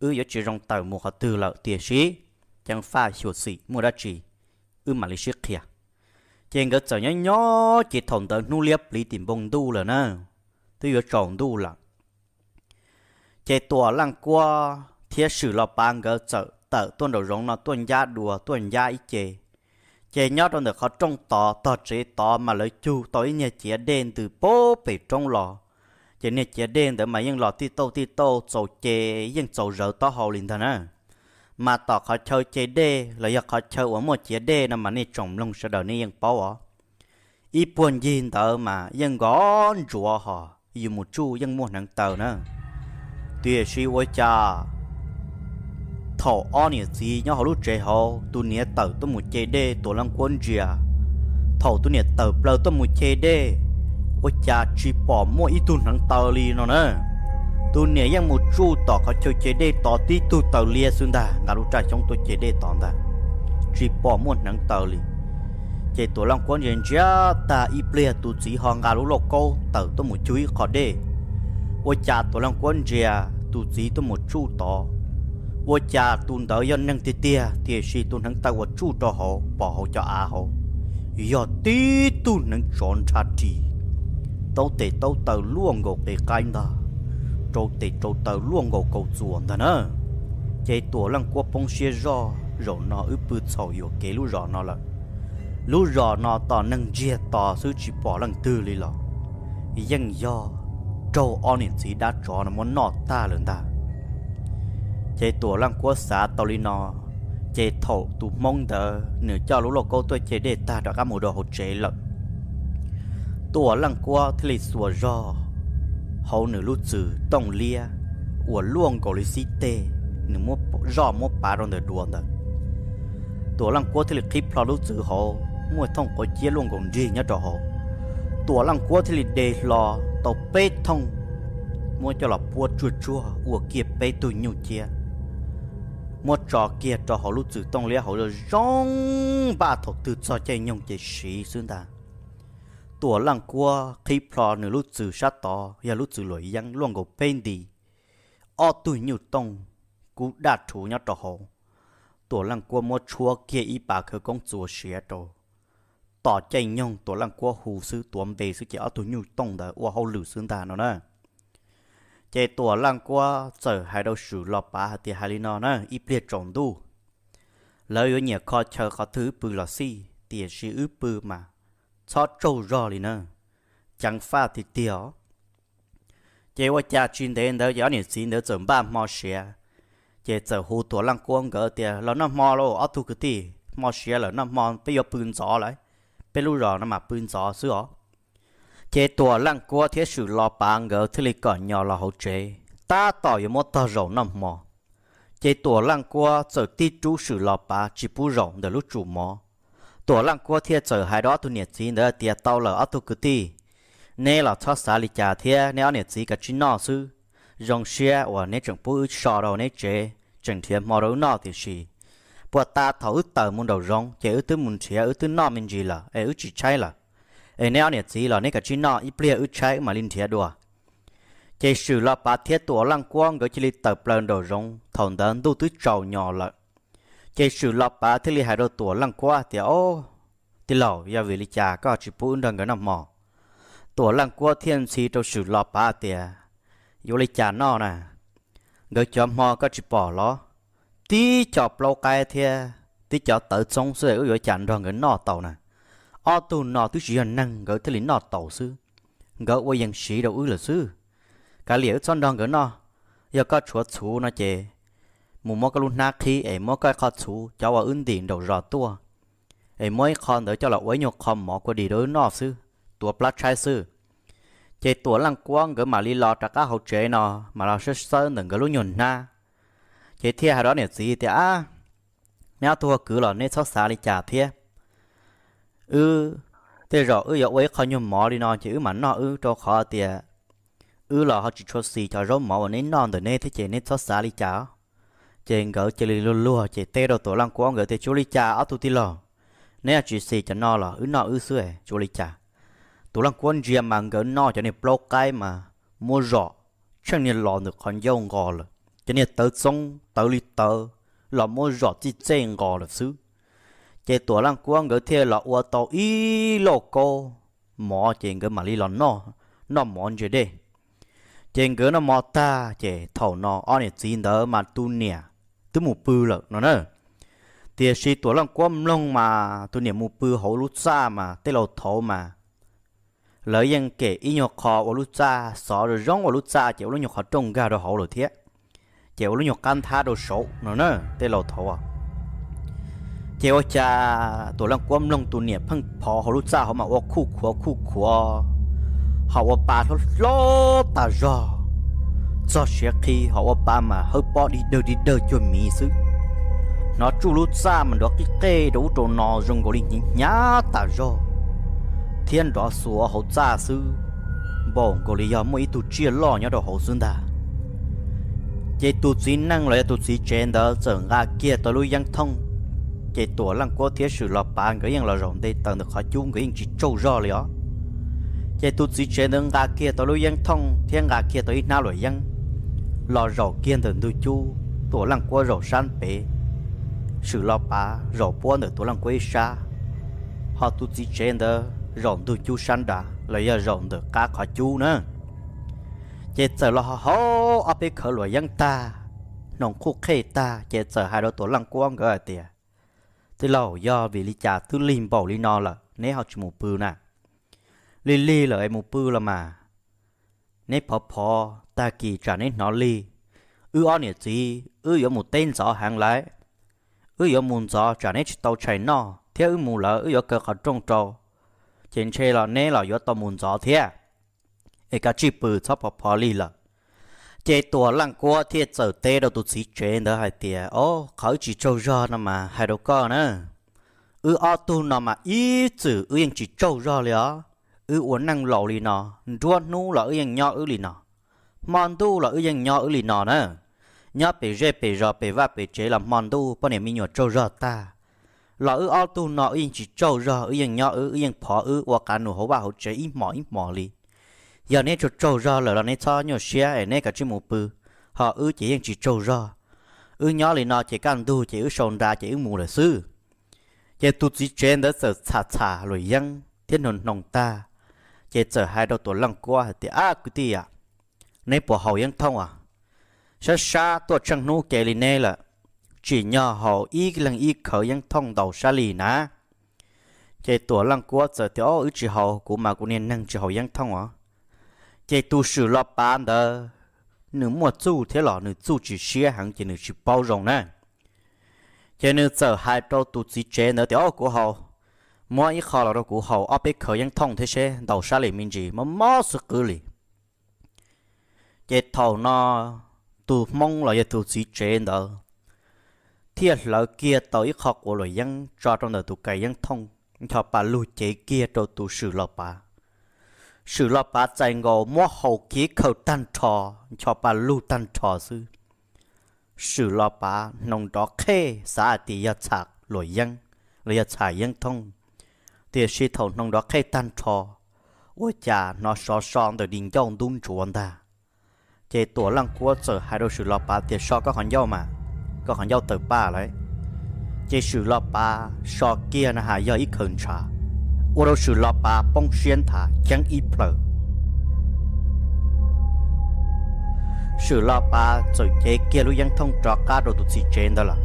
wb yuav tsis zoo tawm mus qhov twg lawm, tiam sis ceev faj xyuam xim muaj dab tsi wb mam li sib qhia. Ces nkawd txawm nyob nyob ces thaum ntawd hnub liab pliv tim npoo ntuj lawm na, twb yuav tsaus ntuj lawm. Ces Tuam Leej Kuab thiab Swm Los Pav nkawd txawm tawm tuaj nraum zoov no tuaj ncab dua tuaj ncab ib ce. Ces nyob rau ntawm qhov rooj tod tog tsev tod mas lawv cug tau ib niag ciav dej ntws pem roob los. Ces niag ciav dej ntawd mas yeej los tij tauj tij tauj txaus ce, yeej txaus zawv taub hau li ntag na. Mas tom qhov chaw ce dej los yog qhov chaw uas muaj ciav dej no mas nej tsoom mloog sawv daws nej yeej paub os. Ib puag ncig ntawd mas yeej nkov ntsuav hos yus mus tsuj yeej muaj hneev taw na. Tiam sis ua cas thaum ob niam txiv nyob hauv lub tsev hauv, tus niam tawm tuaj mus ce dej, Tuam Leej Kuab ntsia, thaum tus niam tawm plaws tuaj mus ce dej, ua cas tsis pom muaj ib tug hneev taw li no na. Tus niam yeej mus tsuj tom qhov chaw ce dej tod tib tug taw liab xwb ntag, nqa lub raj xyoob tuaj ce dej tod ntag, tsis pom muaj hneev taw li. Ces Tuam Leej Kuab ntsia ntsia tag ib pliag tus txiv ho nqa lub lauj kaub tawm tuaj mus cug ib qho dej. Ua cas Tuam Leej Kuab ntsia tus txiv tuaj mus tsuj tod, ua cas tus ntawd yog neeg tiag tiag, tiam sis tus hneev taw uas tsuj rau hauv pom hauv cov av hauv yog tib tug hneev tsov nrhab ris, taub tes taub taw luaj nkaus qe qaib ntag, rau tes rau taw luaj nkaus kaus txuas ntag na. Ces Tuam Leej Kuab poob siab zoj, zaum no wb pw txhaum yuam kev lub zos no lawm. Lub zos no tos neeg ntsiag to xwb tsis pom leej twg li los yeej yog raug ob niam txiv dab tsov no muab noj tag lawm ntag. Ces Tuam Leej Kuab xav tau li no, Ces thaum tus Hmoob ntawd nws coj lub lauj kaub tuaj ce dej tag rov qab mus rau hauv tsev lawm, Tuam Leej Kuab thiaj li xuas zog hauv nws lub txwm tooj liab uas luaj nkaus li xib teg, nws muab zoj muab pav rau ntawm duav ntawd. Tuam Leej Kuab thiaj li qhib plho lub txwm hauv, muaj thooj quav ciab luaj nkaus nrig nyob rau hauv. Tuam Leej Kuab thiaj li de hlo tau peb thooj, muab coj los puab tsuag tsuag ua kiag peb tug nyuj ciab, muab tso kiag rau hauv lub txwm tooj liab hauv zoo zoo npaj thaum twg txog caij nyoog ces siv xwb ntag. Tuam Leej Kuab qhib plho nws lub txwm sab tod yog lub txwm luam yeeb luaj nkaus peb nti, ob tug nyuj tooj kub daj rhuv nyob rau hauv. Tuam Leej Kuab muab tshuab kiag ib pas khawv koob txuas siav rau. Tom caij nyoog Tuam Leej Kuab hu xwb tuav npe xwb ces ob tug nyuj tooj ntawd ua hauj lwm xwb ntag no na. Ces Tuam Leej Kuab txawm hais rau Swm Los Pav hais tias, hais li no na, ib pliag tsaus ntuj lawv yuav nyiam kho chaw qhov twg wb pw los xij, tiam sis wb pw mas txhob tsaug zog li na, ceev faj tiag tiag os. Ces ua cas tsis ntev ntawd ces ob niam txiv ntawd txawm npaj hmo siav, ces txawm hu Tuam Leej Kuab nkawd tias, los noj hmo lauj ob tug kwv tij, hmo siav lawm, noj hmo, peb yuav pw ntxov lawm, peb lub zos no mas pw ntxov xwb os. Ces Tuam Leej Kuab thiab Swm Los Pav nkawd thiaj li kom nyos los hauv tsev, tab tom yuav muab tog zaum noj hmo. Ces Tuam Leej Kuab txawm tib rub Swm Los Pav tsis pub zaum ntawm lub tsum mov. Tuam Leej Kuab thiaj txawm hais rau ob tug niam txiv ntawd tias, tau lawm ob tug kwv tij, neb los txhob xav li cas thiab, neb ob niam txiv kav tsij noj xwb. Zoo siab uas neb tseem pub wb so rau neb tsev, tseem nrhiav hmo rau wb noj, tiam sis puag ta thaum wb tawm mus nraum zoov ces wb twb mus nrhiav, wb twb noj me ntsis lawm es wb tsis tshaib lawm. Es neb ob niam txiv los neb kav tsij noj, ib pliag wb tshaib wb mam li nrhiav dua. Ces Swm Los Pav thiab Tuam Leej Kuab nkawd cia li tawm plaws nraum zoov, thaum ntawd ntuj twb tsaus nyos lawm. Ces Swm Los Pav thiaj li hais rau Tuam Leej Kuab tias, o, tij laug, yog vim li cas koj tsis pub wb nrog nkawd noj hmo? Tuam Leej Kuab thiaj ntxhi rau Swm Los Pav tias, yuav li cas noj na? Nkawd cov hmo koj tsis pom los? Tib co plaub qaib thiab tib co tawv txoob xwb, wb yuav cas nrog nkawd noj tau na? Ob tug no twb tsis yog neeg nkawd thiaj li noj tau xwb, nkawd ua yees siv rau wb lawm xwb. Kav liam wb txhob nrog nkawd noj. Yog koj tshuav txhuv no ces mus muab koj lub hnab qhib es muab koj qho txhuv cov uas wb ntim nraum zos tuaj, es muab ib qho ntawd coj los ua ib nyuag qho mov kua dis rau wb noj xwb, tuav plab tshaib xwb. Ces Tuam Leej Kuab nkawd mam li los rov qab hauv tsev no, mam los sawb sawb ntawm nkawd lub nyuag hnab. Ces thiaj hais rau niam txiv tias, ab, neb ob tug ua kwv los neb txhob xav li cas thiab. Wb, tej zaum wb yuav ua ib qho nyuag mov li no ces wb mam noj wb, rau qhov tias wb los ho tsis tshua xis cov zaub mov uas neb noj ntawm neb thiab, ces neb txhob xav li cas. Ces nkawd cia li luag luag ces teb rau Tuam Leej Kuab nkawd tias, tsis ua li cas ob tug tij laug, neb tsis xis cov no los wb noj wb xwb, tsis ua li cas. Tuam Leej Kuab ntsia mas nkawd noj cov niag plaub qaib mas muab zom tsheej niag los ntawm qhov ncauj nqos lawm, cov niag tawv txoob tawv li tawv los muab zom txij txej nqos lawm xwb. Ces Tuam Leej Kuab nkawd thiaj los ua tau ib lauj kaub mov, ces nkawd mam li los noj mov ntsia dej. Ces nkawd noj mov tag ces thaum no ob niam txiv ntawd mas tus niam twb mus pw lawm no na. Tiam sis Tuam Leej Kuab mloog mas tus niam mus pw hauv lub txaj mas tej laus thaud mas lawv yeej kem ib nyuag qho ua lub txaj, xov zoo zoo ua lub txaj ces ua lub nyuag qhov rooj nkag rau hauv lawm thiab, ces ua lub nyuag qab nthab rau saud no na, tej laus thaud. Ces ua cas Tuam Leej Kuab mloog tus niam pheej phov hauv lub txaj hauv mas ua khuj khuav khuj khuav, ho ua pa hlob hlob tas zog, txog siav qhi ho ua pa mas hawb pob dig dawg dig dawg cuag miv xwb. Hnov tsuj lub txaj mas nrov qij qej rau ub rau no zoo nkaus li hnyav hnyav tas zog, thiab nrov xuas hauv txaj xwb, npaum nkaus li yog muaj ib tug tsiaj loj nyob rau hauv xwb ntag. Ces tus txiv neej los yog tus txiv tsev ntawd txawm nqa kiag tau lub yeeb thooj. Ces Tuam Leej Kuab thiab Swm Los Pav nkawd yeej los zaum nte taws ntawm qhov cub, nkawd yeej tsis tsaug zog li os. Ces tus txiv tsev ntawd nqa kiag tau lub yeeb thooj thiab nqa kiag tau ib hnab luam yeeb, los zaum kiag ntawm ntug cub, Tuam Leej Kuab zaum sab pem, Swm Los Pav zaum puab ntawm Tuam Leej Kuab ib sab, ho tus txiv tsev ntawd zaum ntug cub sab nrad los yog zaum ntawm qab qhov cub na. Ces txawm los haus ob peb khawv luam yeeb tag, hnoos qhuj qhej tag, ces txawm hais rau Tuam Leej Kuab nkawd hais tias, tij laug, yog vim li cas twb lig npaum li no lawm neb ho tsis mus pw na? Lig lig lawm es mus pw los mas, neb phov phov, tag kis tsam neb hnov lig, wb ob niam txiv wb yuav mus teb ntxov heev lawm. wb yuav mus ntxov tsam neb tsis tau tshais noj thiab wb mus lawm wb yuav kaw qhov rooj rau, ces ntshe los neb los yuav tau mus ntxov thiab. Es kav tsij pw txhob phov phov li lawm. Ces Tuam Leej Kuab thiaj txawm teb rau tus txiv tsev ntawd hais tias, O, qhov wb tsis tsaug zog no mas hais rau koj na, wb ob tug no mas ib txwm wb yeej tsis tsaug zog li os. Wb ua neej laus li no, nruab hnub los wb yeej nyob wb li no, hmo ntuj los wb yeej nyob wb li no na. Nyob pem zej pem zos pem vaj pem tsev los hmo ntuj poj niam me nyuam tsaug zog tag, los wb ob tug no wb yeej tsis tsaug zog, wb yeej nyob wb, wb yeej phov wb ua qav num hauv vaj hauv tsev ib hmos ib hmos li. Yog neb tsaug tsaug zog lawm los neb txhob nyuaj siab es neb kav tsij mus pw, ho wb ces yeej tsis tsaug zog. Wb nyob li no ces kaj ntug ces wb sau nra ces wb mus lawm xwb. Ces tus txiv tsev ntawd txawm txham txham luam yeeb thiab hnoos hnoos tag, ces txawm hais rau Tuam Leej Kuab hais tias, Ab kwv tij a, neb puas haus yeeb thooj as? Sab sab tuaj tsheej hnub kev li neb lawm, tsim nyog haus ib leeg ib khawv yeeb thooj ntaus sab lis na. Ces Tuam Leej Kuab txawm tias, O, wb tsis haus, kuv mas kuv niag neeg tsis haus yeeb thooj os. Ces tus Swm Los Pav ntawd nws muaj txuj thiab los nws txuj tsis siab heev ces nws tsis paub zoo na. Ces nws txawm hais rau tus txiv tsev ntawd tias, O, kuv haus, muab ib qho los rau kuv haus ob peb khawv yeeb thooj thiab seb ntaus sab lis me ntsis mob mob xwb qwv li. Ces thaum no tus Hmoob los yog tus txiv tsev ntawd thiaj hlawv kiag tau ib qho quav luam yeeb tso rau ntawm tus kais yeeb thooj, ncho pa lug cev kiag rau tus Swm Los Pav. Swm Los Pav txais nkaus muab haus kiag khaws tag nrho, ncho pa lug tag nrho xwb. Swm Los Pav hnoos nrov qhej xav hais tias yog txham luam yeeb los yog txham yeeb thooj, tiam sis thaum hnoos nrov qhej tag nrho, ua cas hnov sov so ntawm di ncauj ntub ntsuav ntag. Ces Tuam Leej Kuab txawm hais rau Swm Los Pav tias, So koj qhov ncauj mas, koj qhov ncauj tawm paj lawm. Ces Swm Los Pav so kiag na has yog ib khaws ntshav, ua rau Swm Los Pav poob siab nthav ceeb ib plhaws. Swm Los Pav txawm cev kiag lub yeeb thooj rov qab rau tus txiv tsev ntawd lawm,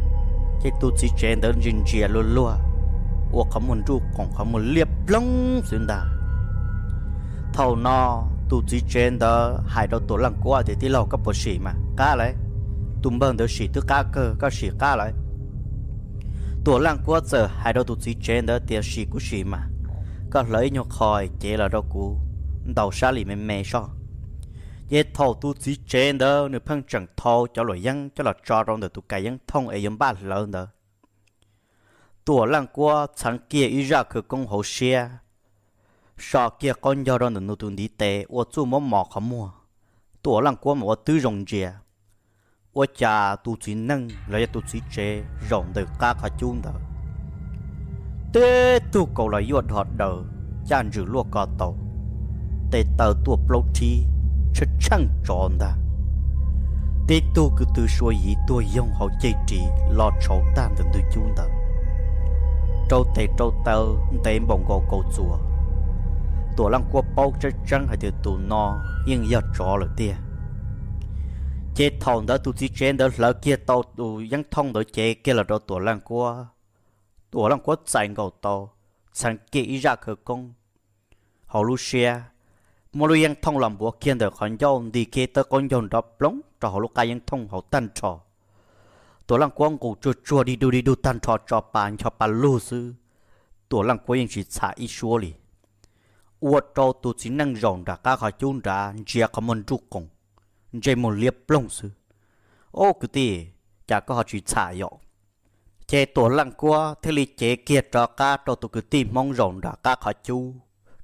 ces tus txiv tsev ntawd ntsia ntsia luag luag, ua qhov muag nruj qoom qhov muag liab ploog xwb ntag. Thaum no tus txiv tsev ntawd hais rau Tuam Leej Kuab tias, Tij laug, koj puas sim mas? Qab lawm. Tus npawg ntawd sim twb qab kawg, koj sim qab lawm. Tuam Leej Kuab txawm hais rau tus txiv tsev ntawd tias, Sim kuj sim mas, koj hlawv ib nyuag qho cev los rau kuv ntaus sab lis me me soj. Ces thaum tus txiv tsev ntawd nws pheej tseem thau cov luam yeeb coj los tso rau ntawm tus kais yeeb thooj es yuav npaj hlawv ntawd, Tuam Leej Kuab txheev kiag ib zaj khawv koob hauv siab, so kiag qaub ncaug rau ntawm nws tus ntiv tes ua txuj muab mos qhov muag. Tuam Leej Kuab mas ua twb zoo ntsia, ua cas tus txiv neej los yog tus txiv tsev zaum ntawm qab qhov cub ntawd, tib tug kaus los yuaj dhos daws, caj ntswg luaj ko taus, tes taw tuaj plaub rhib, tsheej tsheej tsov ntag. Tib tug kwv tw sua yiv tuag yoog hauv ceg ris los tshauv tag ntawm ntug cub ntawd, rau tes rau taw ntev npaum nkaus kaus txuas. Tuam Leej Kuab paub tseeb tseeb hais tias tus no yeej yog tsov lawm tiag. Ces thaum ntawd tus txiv tsev ntawd hlawv kiag tau tus yeeb thooj ntawd cev kiag los rau Tuam Leej Kuab, Tuam Leej Kuab txais nkaus tau, txheev kiag ib zaj khawv koob hauv lub siab, muab lub yeeb thooj los npuav kiag ntawm qhov ncauj, nti kiag tawb qaub ncaug nrov ploog rau hauv lub qab yeeb thooj hauv tag nrho. Tuam Leej Kuab nqus tsuag tsuag dig dug dig dug tag nrho tso pa ncho pa lug xwb, Tuam Leej Kuab yeej tsis txham ib suab li. Ua rau tus txiv neej zaum nram qab qhov cub nrad ntsia qhov muag nruj qoom, ntsej muag liab ploog xwb. Ob kwv tij, cas koj ho tsis txham yom? Ces Tuam Leej Kuab thiaj li cev kiag rov qab rau tus kwv tij Hmoob zaum nram qab qhov cub.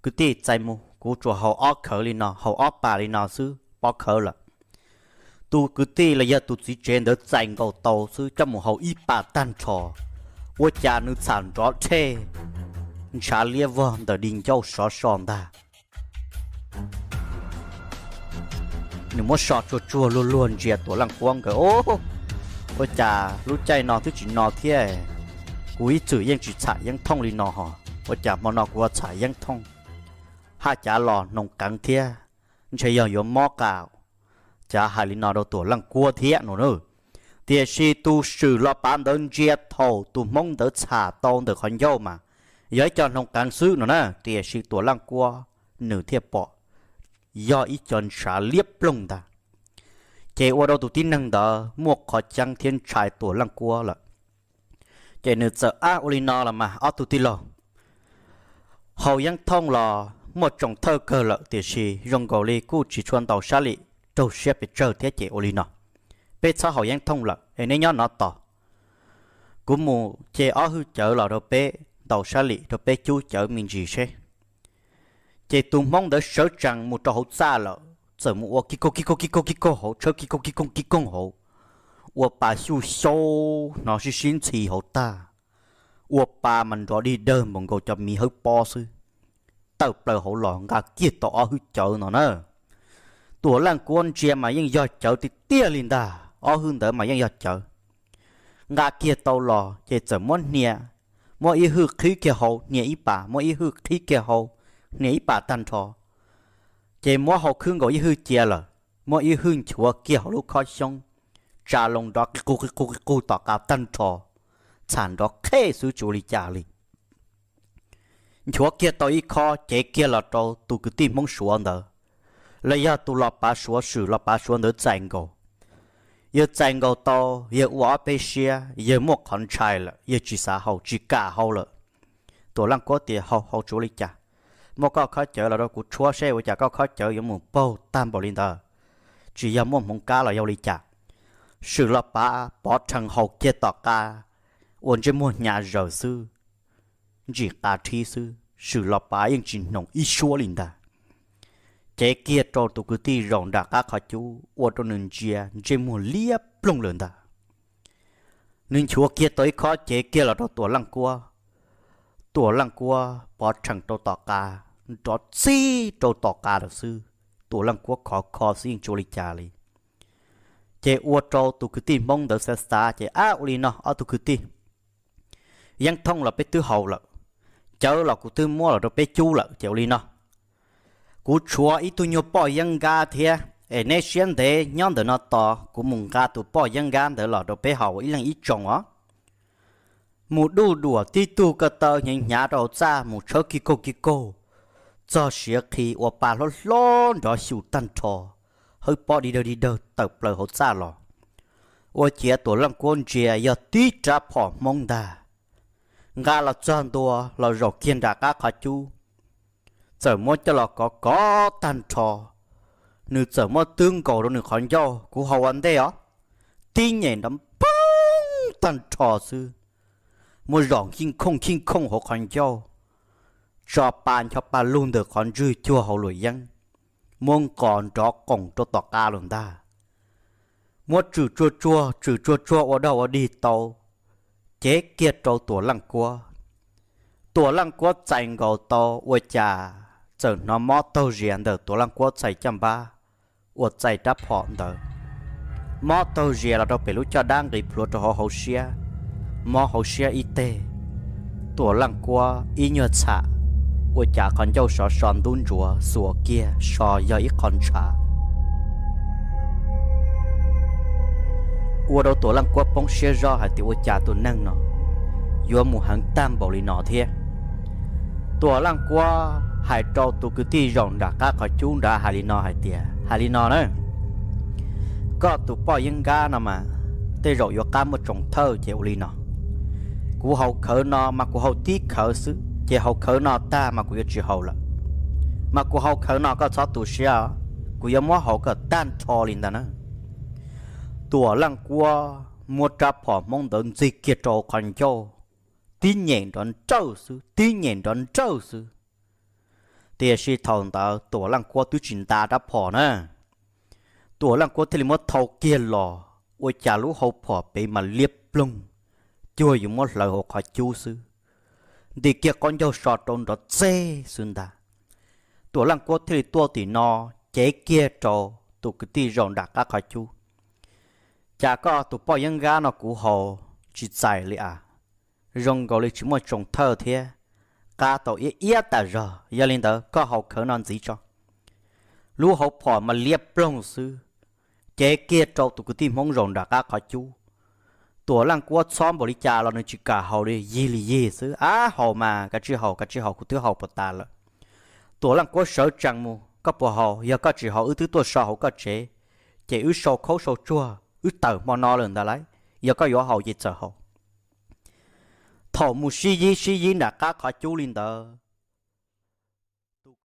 Kwv tij, txais mus, kuv tsuas haus ob khawv li no, haus ob pas li no xwb, pov khawv lawm. Tus kwv tij los yog tus txiv tsev ntawd txais nkaus tau xwb coj mus haus ib pas tag nrho, ua cas nws txham nrov rhej, ntshav liab vog ntawm di ncauj sov so ntag. Nws muab so tsuag tsuag luag luag ntsia Tuam Leej Kuab nkawd, Ua cas lub caij no twb tsis no thiab? Kuv ib txwm yeej tsis txham yeeb thooj li no ho, ua cas hmo no kuv ho txham yeeb thooj? Haj cav los hnoos qeev thiab, ntshe yog yuav mob qa, cav hais li no rau Tuam Leej Kuab thiab no na. Tiam sis tus Swm Los Pav ntawd ntsia thaum tus Hmoob ntawd txham tau ntawm qhov ncauj mas yog ib co hnoos qeev xwb no na, tiam sis Tuam Leej Kuab nws thiaj pom yog ib co ntshav liab ploog ntag. Ces ua rau tus tib neeg ntawd muaj qhov ceeb thiab ntshai Tuam Leej Kuab lawm. Ces nws txawm ab ua li no los mas ob tug tij laug, haus yeeb thooj los muaj tsoos thawj kawg lawm tiam sis zoo nkaus li kuj tsis tshua ntaus sab lim raug siab pes tsawg thiab ces ua li no, peb txhob haus yeeb thooj lawm es neb nyob no tos, kuv mus ces ob hwj cawv los rau peb ntaus sab lim rau peb cub cawv me ntsis seb. Ces tus hmoob ntawd sawv tsees mus rau hauv txaj lawm txawm mus ua kij kooj kij kooj kij kooj kij kooj hauv, tshawb kij kooj kij kooj kij kooj hauv, ua pa xyuj xyau, hnov sib sib ntxhi hauv tag, ua pa mas nrov dig dawg npaum nkaus cov miv hawb pob xwb. Tawm plaws hauv los nqa kiag tau ob hwj cawv no na. Tuam Leej Kuab ntsia mas yeej yog cawv tiag tiag li ntag, ob hwj ntawd mas yeej yog cawv. Nqa kiag tau los ces txawm muab hnia, muab ib hwj qhib kiag hau hnia ib pas, muab ib hwj qhib kiag hau hnia ib pas tag nrho. Ces muab hau khwb nkaus ib hwj cia lawm, muab ib hwj nchuav kiag hauv lub khob xyoob, tsa loo nrov qi qug qi qug qi qug tom qab tag nrho, txham nrov qheb xwb tsis ua li cas li. Nchuav kiag tau ib khob cev kiag los rau tus kwv tij hmoob suav ntawd, los yog tus los pav suav, swm los pav suav ntawd txais nkaus. Yawg txais nkaus tau, yawg ua ob peb siab, yawg muaj qhov ntshai lawm, yawg tsis xav haus, tsis kam haus lawm. Tuam Leej Kuab tias, Haus, haus tsis ua li cas, muab koj khob cawv los rau kuv tshuab seb ua cas koj khob cawv yuav mus paug tag npaum li ntawd, tsis yog muaj hmoov kab los yog ua li cas. Swm los pav pov rhees haus kiag tom qab, ua ntsej muag hnyav zaws xwb, ntsim qa rhib xwb, swm los pav yeej tsis hnoos ib suab li ntag. Cev kiag rau tus kwv tij zaum nram qab qhov cub ua rau nws ntsia ntsej muag liab ploog lawm ntag. Nws nchuav kiag tau ib khob cev kiag los rau Tuam Leej Kuab. Tuam Leej Kuab pov rhees rau tom qab, nrov txib rau tom qab lawm xwb. Tuam Leej Kuab khov kho xwb yeej tsis ua li cas li. Ces ua rau tus kwv tij hmoob ntawd xav xav ces, Ab, ua li no ob tug kwv tij, yeeb thooj los peb twb haus lawm, cawv los kuv twb muab los rau peb cub lawm ces ua li no, kuv tshuav ib tug nyuag poj yeeb nkab thiab es neb siab ntev nyob ntawm no tos kuv mus nqa tus poj yeeb nkab ntawd los rau peb haus ib leeg ib tsoos os. Mus duj duam tib tug ko taw hnyav hnyav rau hauv txaj mus tshawb kij kaug kij kaug, txog siav qhi ua pa hlob hlob nrov xyum tag nrho, hawb pob dig dawg dig dawg tawm plaws hauv txaj los. Ua ciav Tuam Leej Kuab ntsia yog tib rab phom hmoob ntag. Nqa los txog ntua los zaum kiag nram qab qhov cub, txawm muab coj los kov kov tag nrho. Nws txawm muab twb nkaus rau nws qhov ncauj, kuv haus ua ntej os, tib nyem nrov poob tag nrho xwb. Muab zom khij khooj khij khooj hauv qhov ncauj, tso pa ncho pa lug ntawm qhov ntswg cuag hauv luam yeeb, muab nqos nrov qoom rau tom qab lawm ntag. Muab tswm tsuag tsuag tswm tsuag tsuag ua dog ua dig tau, cev kiag rau Tuam Leej Kuab. Tuam Leej Kuab txais nkaus tau ua cas txawm hnov mob taug zia ntawm Tuam Leej Kuab txhais caj npab uas txais rab phom ntawd, mob taug zia los rau pem lub caj dab nqis plhuav rau hauv hauv siab, mob hauv siab ib teg. Tuam Leej Kuab ib nyuag txham, ua cas qhov ncauj sov so ntub ntsuav xuas kiag so yog ib qho ntshav. Ua rau Tuam Leej Kuab poob siab zoj hais tias ua cas tus neeg no yuav mus heev tag npaum li no thiab. Tuam Leej Kuab hais rau tus kwv tij zaum nram qab qhov cub nrad hais li no hais tias, hais li no na, koj tus poj yeeb nkab no mas tej zaum yuav qab muaj tsoos thawj ces ua li no, kuv haus khawv no mas kuv haus tib khawv xwb ces haus khawv no tag mas kuv yuav tsis haus lawm, mas kuv haus khawv no koj txhob tu siab, kuv yuav muab haus kom tag nrho li ntag na. Tuam Leej Kuab muab rab phom hmoob ntawd ntxig kiag rau qhov ncauj, tib nyem nrov nrawj xwb, tib nyem nrov nrawj xwb. Tiam sis thaum ntawd Tuam Leej Kuab twb tsis nta rab phom na. Tuam Leej Kuab thiaj li muab thau kiag los, ua cas lub hau phom pem mas liab ploog, cuag yuav muab hlawv hauv qhov cub xwb, nti kiag qaub ncaug so rau nrov txeg xwb ntag. Tuam Leej Kuab thiaj li tuaj tim no, cev kiag rau tus kwv tij zaum nram qab qhov cub. Cas koj tus poj yeeb nkab no kuv haus tsis txais li as, zoo nkaus li tsis muaj tsoos thawj thiab, qab tau iab iab tas zog, yog li ntawd koj haus khawv no ntxiv tso. Lub hau phom mas liab ploog xwb, cev kiag rau tus kwv tij hmoob zaum nram qab qhov cub. Tuam Leej Kuab txhob npaum li cas los nws tsis kam haus li, yig li yig xwb, ab haus mas kav tsij haus, kav tsij haus, kuv twb haus puas tas lawm. Tuam Leej Kuab sawv tsees mus, koj puas haus? Yog koj tsis haus wb twb tuaj so hauv koj tsev, ces wb sau khaub sau tsuag wb tawm hmo no lawm ntag lauj, yog koj yuav haus ces txawm haus. thaum mus sib yib sib yib nram qab qhov cub li ntawd,